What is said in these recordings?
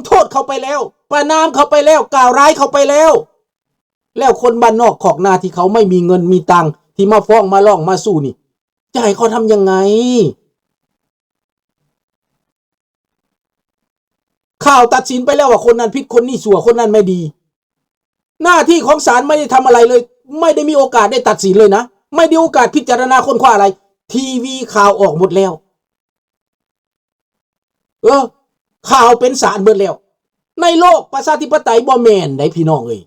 ໂທດເຂົາໄປແລ້ວ, ປະນາມເຂົາໄປແລ້ວ, ກ່າວຮ້າຍເຂົາໄປແລ້ວ. ແລ້ວຄົນບ້ານນອກຄອກນາທີ່ເຂົາໄມ່ມີເງິນມີຕັງ ທີ່ມາຟ້ອງມາຮ້ອງມາສູ້ນີ້ ຈະໃຫ້ເຂົາທຳຍັງໄງ? ຂ່າວຕັດສິນໄປແລ້ວວ່າຄົນນັ້ນຜິດ ຄົນນີ້ຊົ່ວ ຄົນນັ້ນໄມ່ດີ. ໜ້າທີ່ຂອງສານໄມ່ໄດ້ທຳອະໄລເລີຍ, ໄມ່ໄດ້ມີໂອກາດໄດ້ຕັດສິນເລີຍນະ, ໄມ່ໄດ້ໂອກາດພິຈາລະນາຄົ້ນຄວ້າອະໄລ. ທີວີຂ່າວອອກໝົດແລ້ວ. ເອີ ຂ່າວເປັນສານເບິດແລ້ວ. ໃນໂລກປະຊາທິປະໄຕບໍ່ແມ່ນໃດພີ່ນ້ອງເອີຍ.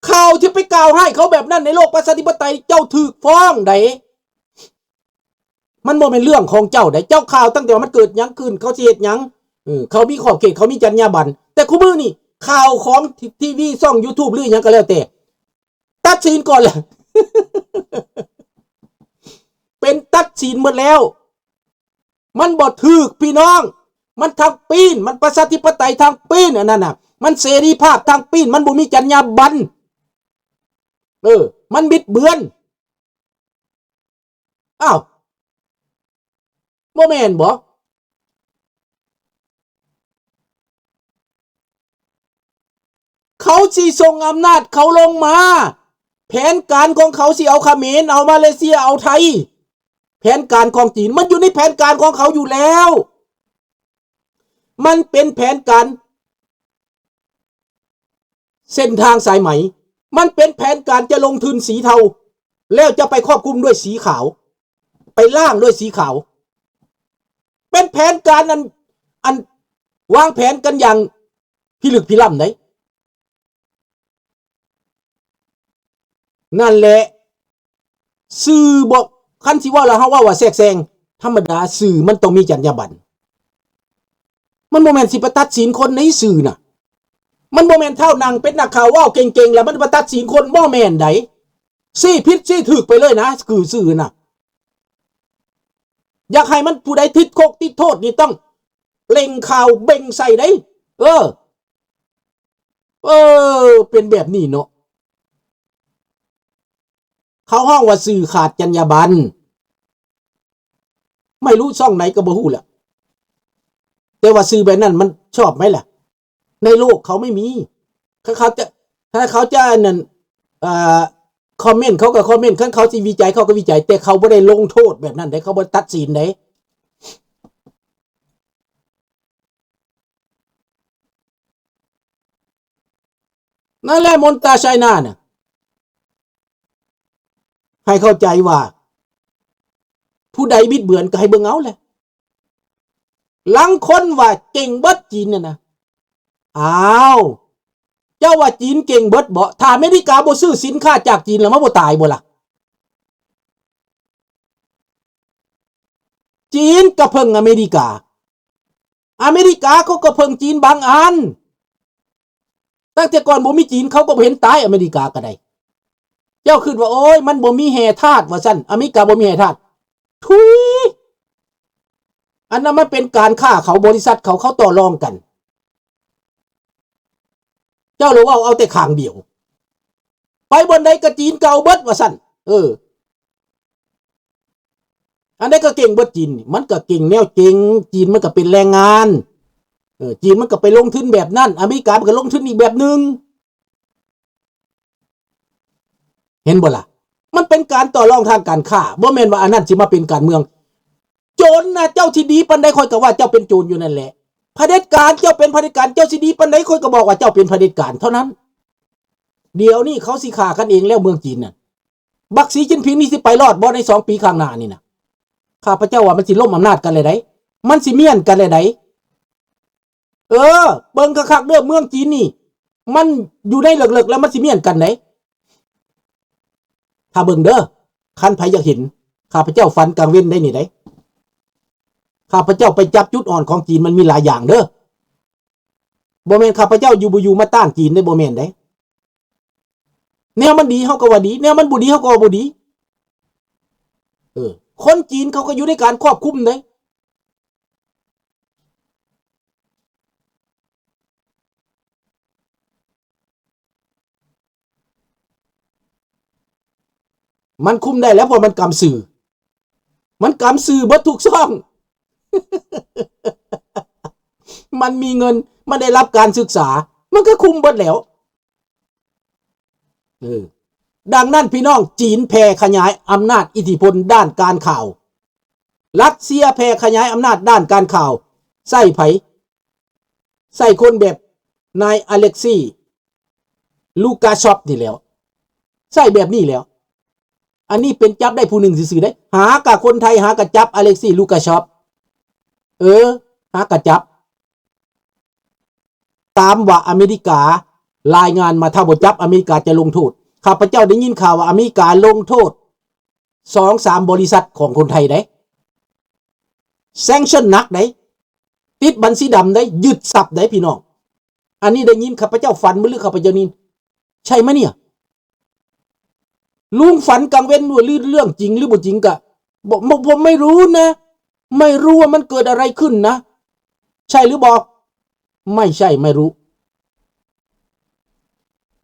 ຂ່າວທີ່ໄປກ່າວຮ້າຍເຂົາແບບນັ້ນໃນໂລກປະຊາທິປະໄຕ ເຈົ້າຖືກຟ້ອງໃດ. ມັນບໍ່ແມ່ນເລື່ອງຂອງເຈົ້າໃດ. ເຈົ້າຂ່າວຕັ້ງແຕ່ວ່າມັນເກີດຫຍັງຂຶ້ນ, ເຂົາຊິເຮັດຫຍັງ, ເອີ ເຂົາມີຂອບເຂດ, ເຂົາມີຈັນຍາບັນ. ແຕ່ຄຸມື້ນີ້ຂ່າວຂອງທີ ທີວີ ຊ່ອງຢູທູບ ຫຼືຫຍັງກໍແລ້ວແຕ່ ຕັດສິນກ່ອນແລ້ວ. ເປັນຕັດສິນໝົດແລ້ວ. ມັນບໍ່ຖືກພີ່ນ້ອງ, ມັນທັງປີ້ນ, ມັນປະຊາທິປະໄຕທັງປີ້ນ ອັນນັ້ນນະ, ມັນເສລີພາບທັງປີ້ນ, ມັນບໍ່ມີຈັນຍາບັນ. ເອີ ມັນບິດເບືອນ. ອ້າວ ບໍ່ແມ່ນບໍ? ເຂົາຊິສົ່ງອຳນາດເຂົາລົງມາ. ແຜນການຂອງເຂົາຊິເອົາຂະເໝນ, ເອົາມາເລເຊຍ, ເອົາໄທ. ແຜນການຂອງຈີນ ມັນຢູ່ໃນແຜນການຂອງເຂົາຢູ່ແລ້ວ. ມັນເປັນແຜນການເສັ້ນທາງສາຍໄໝ. ມັນເປັນແຜນການຈະລົງທຶນສີເທົາ ແລ້ວຈະໄປຄອບຄຸມດ້ວຍສີຂາວ, ໄປລ້າງດ້ວຍສີຂາວ. ເປັນແຜນການອັນ ອັນວາງແຜນກັນຢ່າງພິລຶກພິລ່ຳໃດ. ນັ້ນແຫຼະ ສື່ບໍ່ ຄັນຊິເວົ້າແລ້ວເຮົາເວົ້າວ່າແຊກແຊງ, ທຳມະດາສື່ມັນຕ້ອງມີຈັນຍາບັນ. ມັນບໍ່ແມ່ນຊິໄປຕັດສິນຄົນໃນສື່ນະ. ມັນບໍ່ແມ່ນທ້າວນັ່ງເປັນນັກຂ່າວເວົ້າເກັ່ງໆ ແລ້ວມັນໄປຕັດສິນຄົນ, ບໍ່ແມ່ນໃດ. ຊີ້ຜິດຊີ້ຖືກໄປເລີຍນະ, ຄືສື່ນະ. ຢາກໃຫ້ມັນຜູ້ໃດຕິດຄຸກຕິດໂທດນີ້ຕ້ອງເລັ່ງຂ່າວເບັ່ງໃສ່ໃດ. ເອີ ເອີ ເປັນແບບນີ້ເນາະ. ເຂົາຮ້ອງວ່າສື່ຂາດຈັນຍາບັນ. ໄມ່ຮູ້ຊ່ອງໃດກໍບໍ່ຮູ້ແຫຼະ, ແຕ່ວ່າສື່ແບບນັ້ນມັນຊອບໄໝລະ? ໃນໂລກເຂົາໄມ່ມີ. ຄັນເຂົາຈະ ຄັນເຂົາຈະອັນນັ້ນ ເອີ ຄອມເມັນ ເຂົາກໍຄອມເມັນ, ຄັນເຂົາຊິວິໄຈ ເຂົາກໍວິໄຈ, ແຕ່ເຂົາບໍ່ໄດ້ລົງໂທດແບບນັ້ນເດ້, ເຂົາບໍ່ຕັດສິນເດ້. ນັ້ນແຫຼະ ມົນຕາໄຊນານະ ໃຫ້ເຂົ້າໃຈວ່າ ຜູ້ໃດບິດເບືອນກໍໃຫ້ເບິ່ງເອົາແຫຼະ. ລາງຄົນວ່າເກັ່ງເບິດຈີນນັ້ນນະ. ອ້າວ ເຈົ້າວ່າຈີນເກັ່ງເບິດບໍ? ຖ້າອາເມລິກາບໍ່ຊື້ສິນຄ້າຈາກຈີນລະ ມັນບໍ່ຕາຍບໍລະ? ຈີນກໍເພິ່ງອາເມລິກາ, ອາເມລິກາເຂົາກໍເພິ່ງຈີນບາງອັນ. ຕັ້ງແຕ່ກ່ອນບໍ່ມີຈີນ ເຂົາກໍບໍ່ເຫັນຕາຍ, ອາເມລິກາກໍໄດ້. ເຈົ້າຄິດວ່າ ໂອ້ຍ ມັນບໍ່ມີແຮ່ທາດວ່າຊັ້ນ, ອາເມລິກາບໍ່ມີແຮ່ທາດ. ທຸຍ! ອັນນັ້ນມັນເປັນການຄ້າເຂົາ, ບໍລິສັດເຂົາ, ເຂົາຕໍ່ລອງກັນ. ເຈົ້າລະເວົ້າເອົາແຕ່ຂ້າງດຽວ. ໄປບ່ອນໃດກໍຈີນກໍເອົາເບິດວ່າຊັ້ນ. ເອີ. ອັນໃດກໍເກັ່ງເບິດຈີນ, ມັນກໍເກັ່ງແນວເກັ່ງ, ຈີນມັນກໍເປັນແຮງງານ, ເອີ ຈີນມັນກໍໄປລົງທຶນແບບນັ້ນ, ອາເມລິກາມັນກໍລົງທຶນອີກແບບໜຶ່ງ. ເຫັນບໍ່ລະ? ມັນເປັນການຕໍ່ລອງທາງການຄ້າ, ບໍ່ແມ່ນວ່າອັນນັ້ນຊິມາເປັນການເມືອງ. ໂຈນນະ ເຈົ້າຊິດີປານໃດ ຂ້ອຍກໍວ່າເຈົ້າເປັນໂຈນຢູ່ນັ້ນແຫຼະ. ຜະເດັດການ ເຈົ້າເປັນຜະເດັດການ, ເຈົ້າຊິດີປານໃດ ຂ້ອຍກໍບອກວ່າເຈົ້າເປັນຜະເດັດການເທົ່ານັ້ນ. ດຽວນີ້ເຂົາຊິຂ້າກັນເອງແລ້ວ ເມືອງຈີນນະ. ບັກສີຈິ້ນຜິງນີ້ຊິໄປລອດບໍ່ໃນສອງປີຂ້າງໜ້ານີ້ນະ? ຂ້າພະເຈົ້າວ່າມັນຊິລົ້ມອຳນາດກັນແລ້ວໃດ໋, ມັນຊິມ້ຽນກັນແລ້ວໃດ໋. ເອີ ເບິ່ງຄັກໆເດີ້ ເມືອງຈີນນີ້ ມັນຢູ່ໃນເລິກໆແລ້ວມັນຊິມ້ຽນກັນໃດ໋. ຖ້າເບິ່ງເດີ້ ຄັນໃຜຢາກເຫັນ, ຂ້າພະເຈົ້າຝັນກາງເວັນໄດ໋ນີ້ໃດ໋. ຂ້າພະເຈົ້າໄປຈັບຈຸດອ່ອນຂອງຈີນ ມັນມີຫຼາຍຢ່າງເດີ້. ບໍ່ແມ່ນຂ້າພະເຈົ້າຢູ່ບໍ່ຢູ່ມາຕ້ານຈີນເດ້, ບໍ່ແມ່ນເດ້. ແນວມັນດີເຮົາກໍວ່າດີ, ແນວມັນບໍ່ດີເຮົາກໍວ່າບໍ່ດີ. ເອີ ຄົນຈີນເຂົາກໍຢູ່ໃນການຄວບຄຸມເດ້. ມັນຄຸມໄດ້ແລ້ວ ເພາະມັນກຳສື່, ມັນກຳສື່ເບິດທຸກຊ່ອງ. ມັນມີເງິນ ມັນໄດ້ຮັບການສຶກສາ ມັນກໍຄຸມເບິດແລ້ວ. ເອີ ດັ່ງນັ້ນພີ່ນ້ອງ, ຈີນແຜ່ຂະຫຍາຍອຳນາດອິດທິພົນດ້ານການຂ່າວ, ຣັດເຊຍແຜ່ຂະຫຍາຍອຳນາດດ້ານການຂ່າວ ໃສ່ໃຜ? ໃສ່ຄົນແບບນາຍອາເລັກຊີ ລູກາຊອບນີ້ແຫຼ້ວ, ໃສ່ແບບນີ້ແຫຼ້ວ. ອັນນີ້ເປັນຈັບໄດ້ຜູ້ໜຶ່ງຊື່ໆເດ້, ຫາກະຄົນໄທ ຫາກະຈັບອາເລັກຊີ ລູກາຊອບ, ເອີ ຫາກະຈັບ. ຕາມວ່າອາເມລິກາລາຍງານມາ, ຖ້າບໍ່ຈັບ ອາເມລິກາຈະລົງໂທດ. ຂ້າພະເຈົ້າໄດ້ຍິນຂ່າວວ່າອາເມລິກາລົງໂທດສອງສາມບໍລິສັດຂອງຄົນໄທເດ້, ແຊງເຊິນໜັກເດ້, ຕິດບັນຊີດຳເດ້, ຍຶດຊັບເດ້ພີ່ນ້ອງ. ອັນນີ້ໄດ້ຍິນ, ຂ້າພະເຈົ້າຝັນບໍ່ ຫຼື ຂ້າພະເຈົ້າໄດ້ຍິນ? ໃຊ່ໄໝເນຍ? ລຸງຝັນກາງເວັນ ຫຼື ເລື່ອງຈິງ ຫຼື ບໍ່ຈິງກະ ບໍ່ ບໍ່ ผมไม่รู้นะ ไม่รู้ว่ามันเกิดอะไรขึ้นนะ ใช่หรือเปล่า ไม่ใช่ ไม่รู้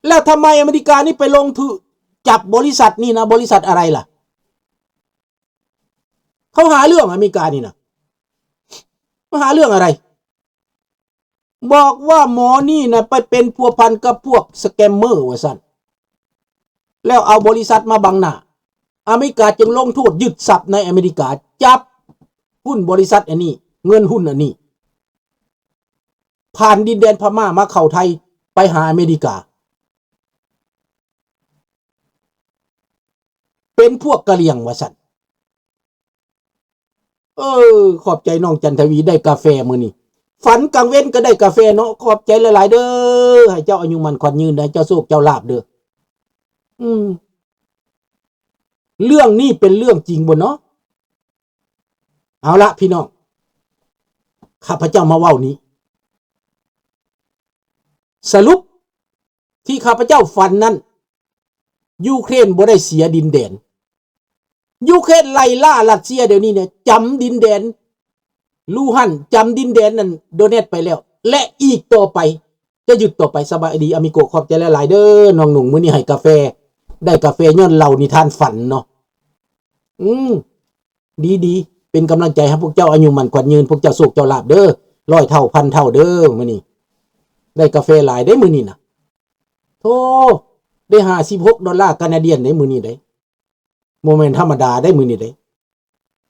แล้วทำไมอเมริกานี่ไปลงทุนจับบริษัทนี่นะ บริษัทอะไรล่ะ เขาหาเรื่องอเมริกานี่นะ มาหาเรื่องอะไร บอกว่าหมอนี่นะไปเป็นพัวพันกับพวกสแกมเมอร์ว่าซั่น แล้วเอาบริษัทมาบังหน้า อเมริกาจึงลงโทษยึดทรัพย์ในอเมริกา จับหุ้นบริษัทอันนี้ เงินหุ้นอันนี้ ผ่านดินแดนพม่ามาเข้าไทย ไปหาอเมริกา เป็นพวกกะเหรี่ยงว่าซั่น ເອີ ຂອບໃຈນ້ອງຈັນທະວີ ໄດ້ກາແຟມື້ນີ້ ຝັນກາງເວັນກໍໄດ້ກາແຟເນາະ ຂອບໃຈຫຼາຍໆເດີ ໃຫ້ເຈົ້າອາຍຸໝັ້ນຂວັນຍືນ ໃຫ້ເຈົ້າໂຊກເຈົ້າລາບເດີ ອືມ ເລື່ອງນີ້ເປັນເລື່ອງຈິງບໍ່ເນາະ ເອົາລະພີ່ນ້ອງ ຂ້າພະເຈົ້າມາເວົ້ານີ້ ສະຫຼຸບທີ່ຂ້າພະເຈົ້າຝັນນັ້ນ ຢູເຄຣນບໍ່ໄດ້ເສຍດິນແດນ ຢູເຄຣນໄລ່ລ່າຣັດເຊຍດຽວນີ້ເນຍ ຈຳດິນແດນລູຮັນ ຈຳດິນແດນນັ້ນໂດເນັດໄປແລ້ວ ແລະ ອີກຕໍ່ໄປ ຈະຍຶດຕໍ່ໄປ. ສະບາຍດີອາມິໂກ ຂອບໃຈຫຼາຍໆເດີ ນ້ອງໜຸ່ງ ມື້ນີ້ໃຫ້ກາແຟ ໄດ້ກາແຟຍ້ອນເລົ່ານິທານຝັນເນາະ ອືມ ດີໆ ເປັນກຳລັງໃຈໃຫ້ພວກເຈົ້າອາຍຸໝັ້ນຂວັນຍືນ ພວກເຈົ້າໂຊກເຈົ້າລາບເດີ ຮ້ອຍເທົ່າພັນເທົ່າເດີ ມື້ນີ້ ໄດ້ກາແຟຫຼາຍເດ້ມື້ນີ້ນະ ໂທ ໄດ້ຫ້າສິບຫົກດອນລາການາດຽນເດ້ມື້ນີ້ເດ້ ບໍ່ແມ່ນທຳມະດາໄດ້ມື້ນີ້ເດ້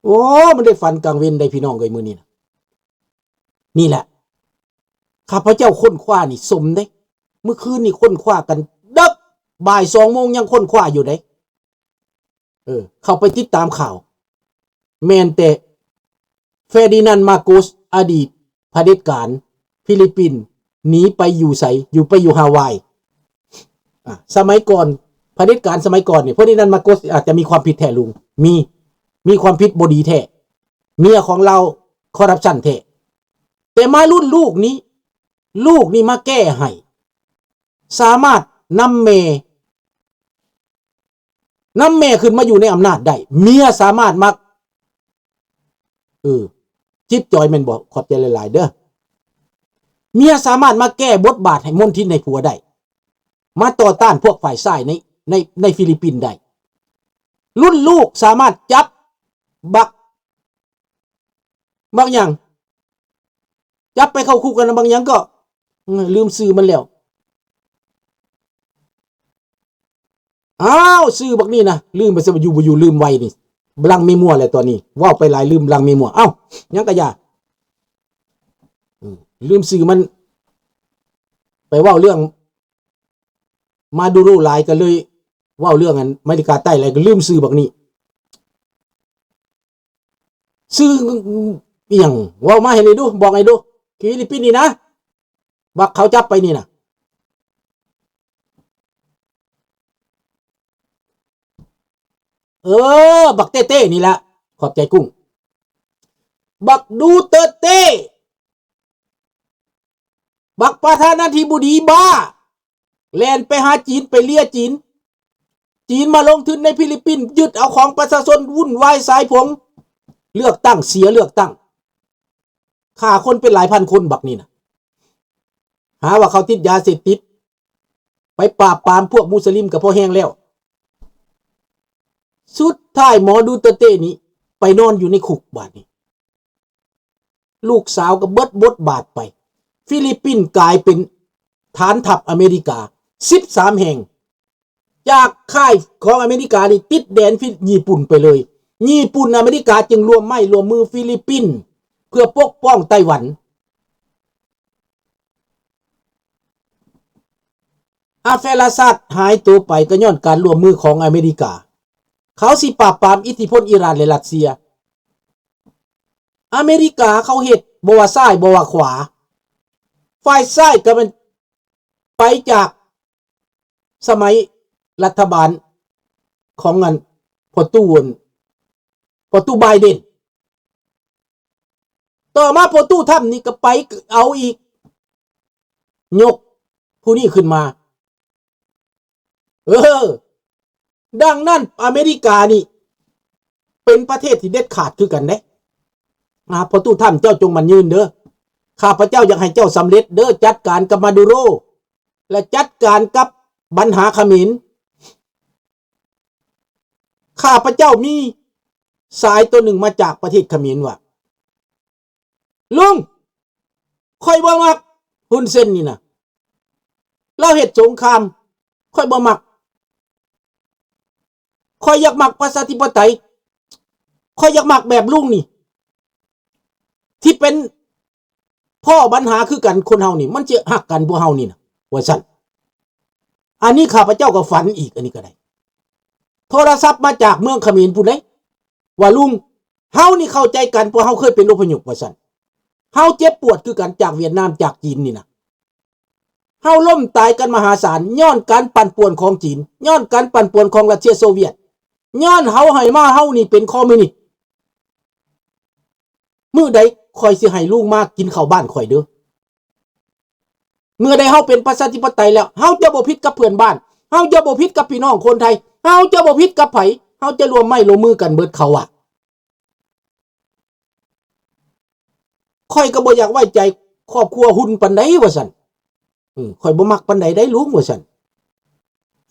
ໂອ້ ມັນໄດ້ຝັນກາງເວັນໄດ້ພີ່ນ້ອງເອີຍ ມື້ນີ້ນະ ນີ້ແຫຼະ ຂ້າພະເຈົ້າຄົ້ນຄວ້ານີ້ສົມເດ້ ມື້ຄືນນີ້ຄົ້ນຄວ້າກັນເດິກ ບ່າຍສອງໂມງຍັງຄົ້ນຄວ້າຢູ່ເດ້ ເອີ ເຂົ້າໄປຕິດຕາມຂ່າວ ແມ່ນແຕ່ເຟດີນັນມາໂກສ ອະດີດຜະເດັດການຟີລິບປິນ ໜີໄປຢູ່ໃສ ຢູ່ ໄປຢູ່ຮາວາຍ ອາ ສະໄໝກ່ອນ ຜະເດັດການສະໄໝກ່ອນນີ້ ເຟດີນັນມາໂກສອາດຈະມີຄວາມຜິດແທ້ລຸງ ມີ ມີຄວາມຜິດບໍ່ດີແທ້ ເມຍຂອງລາວຄໍຣັບຊັນແທ້ ແຕ່ມາລຸ້ນລູກນີ້ ລູກນີ້ມາແກ້ໃຫ້ ສາມາດນຳແມ່ ນຳແມ່ຂຶ້ນມາຢູ່ໃນອຳນາດໄດ້ ເມຍສາມາດມາ ເອີ ຈິບຈອຍແມ່ນບໍ່? ຂອບໃຈຫຼາຍໆເດີ ເມຍສາມາດມາແກ້ບົດບາດໃຫ້ມົນທິນໃຫ້ຜົວໄດ້ ມາຕໍ່ຕ້ານພວກຝ່າຍຊາຍໃນ ໃນ ໃນຟີລິບປິນໄດ້ ລຸ້ນລູກສາມາດຈັບບັກ ບັກຫຍັງ? ຈັບໄປເຂົ້າຄຸກກັນນະ ບັກຫຍັງກໍ ເອີ ລືມຊື່ມັນແລ້ວ. ອ້າວ ຊື່ບັກນີ້ນະ ລືມໄປຊະ ຢູ່ບໍ່ຢູ່ ລືມໄວນີ້ ບລັງເມມົວແຫຼະຕອນນີ້ ເວົ້າໄປຫຼາຍລືມບລັງເມມົວ. ເອົ້າ ຫຍັງກະຢ່າ ເອີ ລືມຊື່ມັນ ໄປເວົ້າເລື່ອງມາດູໂຣຫຼາຍ ກໍເລີຍເວົ້າເລື່ອງອັນອາເມລິກາໃຕ້ຫຼາຍ ກໍລືມຊື່ບັກນີ້. ຊື່ອີ່ຫຍັງ? ເວົ້າມາໃຫ້ແດ່ດູ ບອກໃຫ້ດູ. ຟີລິບປິນນີ້ນະ ບັກເຂົາຈັບໄປນີ້ນະ. ເອີ ບັກເຕ້ເຕ້ນີ້ລະ. ຂອບໃຈກຸ້ງ. ບັກດູເຕີເຕ້ ບັກປະທານາທິບໍດີບ້າ ແລ່ນໄປຫາຈີນ ໄປເລຍຈີນ. ຈີນມາລົງທຶນໃນຟີລິບປິນ ຍຶດເອົາຂອງປະຊາຊົນ ວຸ້ນວາຍສາຍຜົງ ເລືອກຕັ້ງເສຍເລືອກຕັ້ງ ຂ້າຄົນເປັນຫຼາຍພັນຄົນ ບັກນີ້ນະ. ຫາວ່າເຂົາຕິດຢາເສບຕິດ ໄປປາບປາມພວກມຸສລິມກໍພໍແຮງແລ້ວ. ສຸດທ້າຍໝໍດູເຕີເຕ້ນີ້ໄປນອນຢູ່ໃນຄຸກບາດນີ້. ລູກສາວກໍເບິດບົດບາດໄປ. ຟີລິບປິນກາຍເປັນຖານທັບອາເມລິກາສິບສາມແຫ່ງ. ຈາກຄ້າຍຂອງອາເມລິການີ້ຕິດແດນຟີ ຍີ່ປຸ່ນໄປເລີຍ. ຍີ່ປຸ່ນ ອາເມລິກາຈຶ່ງຮ່ວມໄມ້ຮ່ວມມືຟີລິບປິນ ເພື່ອປົກປ້ອງໄຕ້ຫວັນ. ອາແຟລາຊາດຫາຍໂຕໄປກໍຍ້ອນການຮ່ວມມືຂອງອາເມລິກາ. ເຂົາຊິປາບປາມອິດທິພົນອີຣານ ແລະ ຣັດເຊຍ. ອາເມລິກາເຂົາເຮັດ ບໍ່ວ່າຊ້າຍ ບໍ່ວ່າຂວາ. ຝ່າຍຊ້າຍກໍແມ່ນໄປຈາກສະໄໝລັດຖະບານຂອງອັນ ພໍ່ຕູ້ ພໍ່ຕູ້ບາຍເດັນ. ຕໍ່ມາພໍ່ຕູ້ທຳນີ້ກໍໄປເອົາອີກ ຍົກຜູ້ນີ້ຂຶ້ນມາ. ເອີ ດັ່ງນັ້ນອາເມລິການີ້ເປັນປະເທດທີ່ເດັດຂາດຄືກັນເດ້. ອາ ພໍ່ຕູ້ທຳ ເຈົ້າຈົ່ງໝັ້ນຍືນເດີ. ຂ້າພະເຈົ້າຢາກໃຫ້ເຈົ້າສຳເລັດເດີ, ຈັດການກັບມາດູໂຣ ແລະ ຈັດການກັບບັນຫາຂະເໝນ. ຂ້າພະເຈົ້າມີສາຍໂຕໜຶ່ງມາຈາກປະເທດຂະເໝນວ່າ ລຸງ ຂ້ອຍບໍ່ມັກຮຸນເຊັນນີ້ນະ, ລາວເຮັດສົງຄາມ, ຂ້ອຍບໍ່ມັກ. ຂ້ອຍຢາກມັກປະຊາທິປະໄຕ, ຂ້ອຍຢາກມັກແບບລຸງນີ້ ທີ່ເປັນພໍ່ບັນຫາຄືກັນ. ຄົນເຮົານີ້ມັນຊິຮັກກັນ ພວກເຮົານີ້ນະ ວ່າຊັ້ນ. ອັນນີ້ຂ້າພະເຈົ້າກໍຝັນອີກ, ອັນນີ້ກໍໄດ້ ໂທລະສັບມາຈາກເມືອງຂະເໝນພຸ້ນເດ້ ວ່າ ລຸງ ເຮົານີ້ເຂົ້າໃຈກັນ ເພາະເຮົາເຄີຍເປັນອົບພະຍົບ ວ່າຊັ້ນ. ເຮົາເຈັບປວດຄືກັນ ຈາກຫວຽດນາມ ຈາກຈີນນີ້ນະ. ເຮົາລົ້ມຕາຍກັນມະຫາສານ ຍ້ອນການປັ່ນປ່ວນຂອງຈີນ, ຍ້ອນການປັ່ນປ່ວນຂອງຣັດເຊຍໂຊວຽດ, ຍ້ອນເຮົາໃຫ້ມາເຮົານີ້ເປັນຄອມມິວນິດ. ມື້ໃດຂ້ອຍຊິໃຫ້ລຸງມາກິນເຂົ້າບ້ານຂ້ອຍເດີ. ເມື່ອໃດເຮົາເປັນປະຊາທິປະໄຕແລ້ວ ເຮົາຈະບໍ່ຜິດກັບເພື່ອນບ້ານ, ເຮົາຈະບໍ່ຜິດກັບພີ່ນ້ອງຄົນໄທ, ເຮົາຈະບໍ່ຜິດກັບໃຜ, ເຮົາຈະຮ່ວມໄມ້ຮ່ວມມືກັນເບິດ ເຂົາວ່າ. ຂ້ອຍກໍບໍ່ຢາກໄວ້ໃຈຄອບຄົວຮຸນປານໃດ ວ່າຊັ້ນ. ເອີ ຂ້ອຍບໍ່ມັກປານໃດໄດ໋ລຸງ ວ່າຊັ້ນ.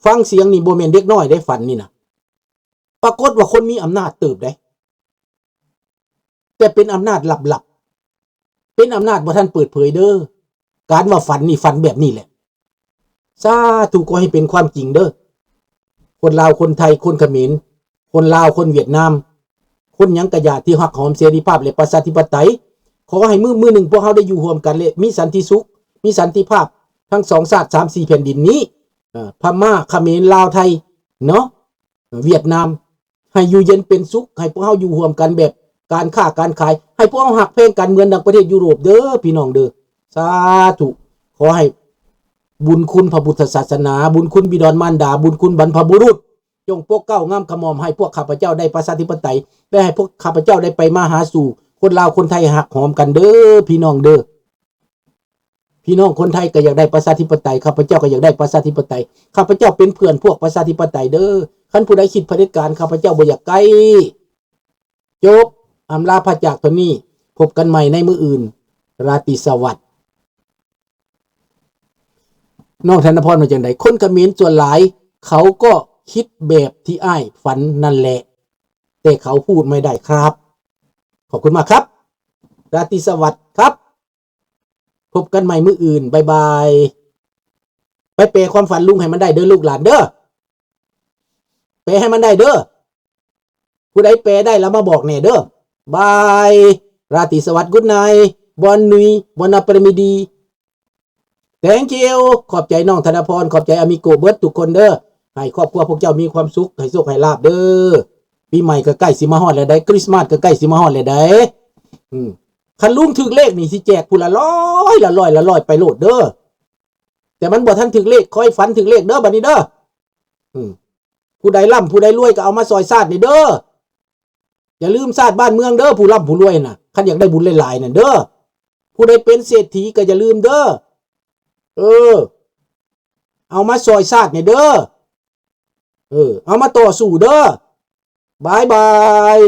ຟັງສຽງນີ້ບໍ່ແມ່ນເດັກນ້ອຍເດ້ ຝັນນີ້ນະ. ປາກົດວ່າຄົນມີອຳນາດເຕີບໃດ໋ ແຕ່ເປັນອຳນາດລັບໆ ເປັນອຳນາດບໍ່ທັນເປີດເຜີຍເດີ. ການວ່າຝັນນີ້ ຝັນແບບນີ້ແຫຼະ. ສາທຸ ຂໍໃຫ້ເປັນຄວາມຈິງເດີ. ຄົນລາວ ຄົນໄທ ຄົນຂະເໝນ ຄົນລາວ ຄົນຫວຽດນາມ ຄົນຫຍັງກະຢ່າ ທີ່ຮັກຫອມເສລີພາບ ແລະ ປະຊາທິປະໄຕ, ຂໍໃຫ້ມື້ ມື້ໜຶ່ງພວກເຮົາໄດ້ຢູ່ຮ່ວມກັນ ແລະ ມີສັນຕິສຸກ ມີສັນຕິພາບ ທັງສອງຊາດ ສາມສີ່ແຜ່ນດິນນີ້. ເອີ ພະມ້າ ຂະເໝນ ລາວ ໄທ ເນາະ ຫວຽດນາມ ໃຫ້ຢູ່ເຢັນເປັນສຸກ, ໃຫ້ພວກເຮົາຢູ່ຮ່ວມກັນແບບການຄ້າການຂາຍ, ໃຫ້ພວກເຮົາຮັກແພງກັນເໝືອນດັ່ງປະເທດຢູໂຣບເດີ ພີ່ນ້ອງເດີ. ສາທຸ ຂໍໃຫ້ບຸນຄຸນພະພຸດທະສາສະໜາ, ບຸນຄຸນບິດອນມານດາ, ບຸນຄຸນບັນພະບຸລຸດ ຈົ່ງປົກເກົ້າງາມຂະໝອມໃຫ້ພວກຂ້າພະເຈົ້າໄດ້ປະຊາທິປະໄຕ ແລະ ໃຫ້ພວກຂ້າພະເຈົ້າໄດ້ໄປມາຫາສູ່ ຄົນລາວຄົນໄທຮັກຫອມກັນເດີ ພີ່ນ້ອງເດີ. ພີ່ນ້ອງຄົນໄທກໍຢາກໄດ້ປະຊາທິປະໄຕ, ຂ້າພະເຈົ້າກໍຢາກໄດ້ປະຊາທິປະໄຕ. ຂ້າພະເຈົ້າເປັນເພື່ອນພວກປະຊາທິປະໄຕເດີ. ຄັນຜູ້ໃດຄິດຜະເດັດການ ຂ້າພະເຈົ້າບໍ່ຢາກໃກ້. ຈົບ. ອຳລາພາຈາກເທົ່ານີ້. ພົບກັນໃໝ່ໃນມື້ອື່ນ. ລາຕີສະຫວັດ. ນ້ອງທະນະພອນວ່າຈັ່ງໃດ? ຄົນຂະເໝນສ່ວນຫຼາຍເຂົາກໍຄິດແບບທີ່ອ້າຍຝັນນັ້ນແຫຼະ, ແຕ່ເຂົາພູດໄມ່ໄດ້ຄັບ. ຂອບຄຸນມາກຄັບ. ລາຕີສະຫວັດຄັບ. ພົບກັນໃໝ່ມື້ອື່ນ. ບາຍບາຍ. ໄປແປຄວາມຝັນລຸງໃຫ້ມັນໄດ້ເດີລູກຫຼານເດີ. ແປໃຫ້ມັນໄດ້ເດີ. ຜູ້ໃດແປໄດ້ລະມາບອກແດ່ເດີ. ບາຍ. ລາຕີສະຫວັດ. Good night. Bonne nuit. Bon après-midi. Thank you. ຂອບໃຈນ້ອງທະນະພອນ, ຂອບໃຈອາມິໂກເບິດທຸກຄົນເດີ. ໃຫ້ຄອບຄົວພວກເຈົ້າມີຄວາມສຸກ, ໃຫ້ໂຊກໃຫ້ລາບເດີ. ປີໃໝ່ກໍໃກ້ຊິມາຮອດແລ້ວໃດ໋, ຄຣິສມາດກໍໃກ້ຊິມາຮອດແລ້ວໃດ໋. ອືມ ຄັນລຸງຖືກເລກນີ້ ຊິແຈກຜູ້ລະຮ້ອຍ ລະຮ້ອຍ ລະຮ້ອຍໄປໂລດເດີ. ແຕ່ມັນບໍ່ທັນຖືກເລກ, ຂໍໃຫ້ຝັນຖືກເລກເດີບັດນີ້ເດີ. ອືມ ຜູ້ໃດລ່ຳ ຜູ້ໃດລວຍ ກໍເອົາມາຊ່ອຍຊາດນີ້ເດີ. ຢ່າລືມຊາດບ້ານເມືອງເດີ ຜູ້ລ່ຳຜູ້ລວຍນະ, ຄັນຢາກໄດ້ບຸນຫຼາຍໆນັ້ນເດີ. ຜູ້ໃດເປັນເສດຖີກໍຢ່າລືມເດີ. ເອີ ເອົາມາຊ່ອຍຊາດແດ່ເດີ. ເອີ ເອົາມາຕໍ່ສູ້ເດີ. ບາຍບາຍ.